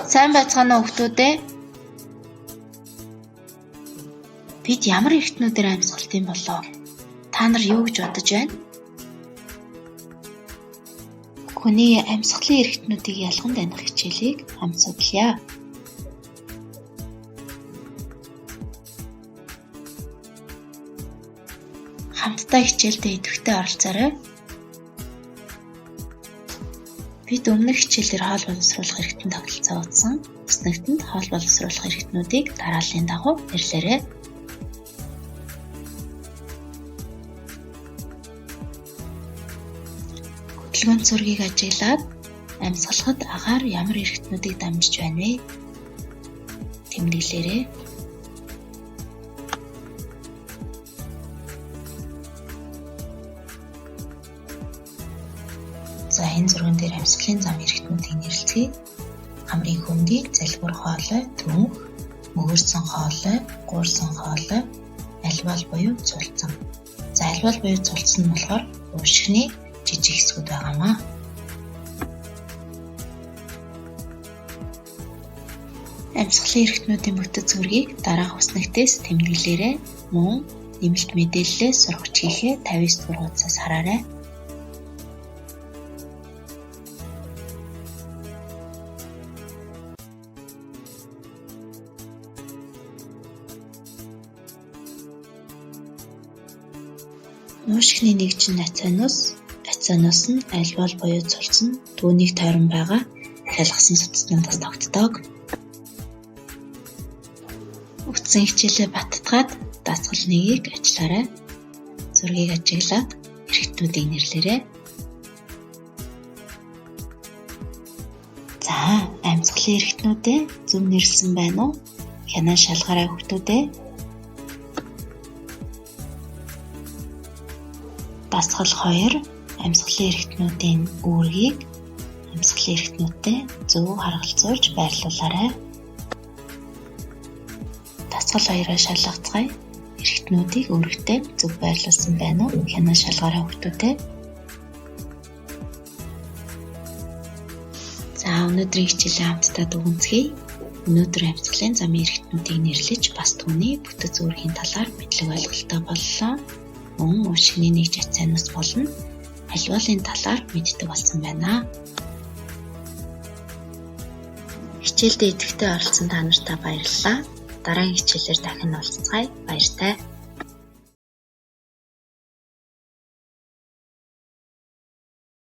Сайн байцгаана уу хүүхдүүд ээ. Бид ямар эрхтнүүдээр амьсгалдаг болоо? Та нар юу гэж бодож байна? Хүний амьсгалын эрхтнүүдийг ялган таних хичээлийг хамт судалъя. Хамтдаа хичээлдээ идэвхтэй оролцоорой. Бид өмнөх хичээлээр хоол боловсруулах эрхтэн тогтолцоо үзсэн. Хүснэгтэнд хоол боловсруулах эрхтнүүдийг дарааллын дагуу нэрлээрэй. Хөдөлгөөн зургийг ажиглаад амьсгалахад агаар ямар эрхтнүүдийг дамжиж байна вэ? Тэмдэглээрэй. За энэ зурган дээр амьсгалын зам эрхтнүүдийг нэрлэцгээе. Хамрын хөндий, залбир хоолой, түнх, мөгөөрсөн хоолой, гуурсан хоолой, альвал буюу цулцсан. За альвал буюу цулцсан нь болохоор уушигны жижиг хэсгүүд байгаамаа. Амьсгалын эрхтнүүдийн бүтэц үүргийг дараах хүснэгтээс тэмдэглээрэй. Мөн нэмэлт мэдээллээ сургагч хийхээ 59 дугаар хуудасаас хараарай. Уушигны нэгж нь ацинус, ацинус нь альвеол буюу цулц нь түүнийг тойрон байгаа хялгасан судаснуудаас тогтдог. Үтсэн хичээлээ баттгаад дасгал 1-ийг ажиллаарай. Зургийг ажиглаад эрхтнүүдийг нэрлээрэй. За, амьсгалын эрхтнүүдээ зөв нэрлэсэн байна уу? Хянан шалгаарай хүүхдүүдээ. Дасгал 2 амьсгалын эрхтнүүдийн үүргийг амьсгалын эрхтнүүдтэй зөв харгалзуулж байрлуулаарай. Дасгал 2-оо шалгацгаая. Эрхтнүүдийг үүрэгтэй зөв байрлуулсан байна уу? Хянан шалгаарай хүүхдүүдээ. За өнөөдрийн хичээлээ хамтдаа дүгнэцгээе. Өнөөдөр амьсгалын замын эрхтнүүдийг нэрлэж бас түүний бүтэц үүргийн талаар мэдлэг ойлголттой боллоо. Мөн уушигны нэгж ацинус болон альвеолын талаар мэддэг болсон байна. Хичээлдээ идэвхтэй оролцсон та нартаа баярлалаа. Дараагийн хичээлээр дахин уулзацгаая. Баяртай.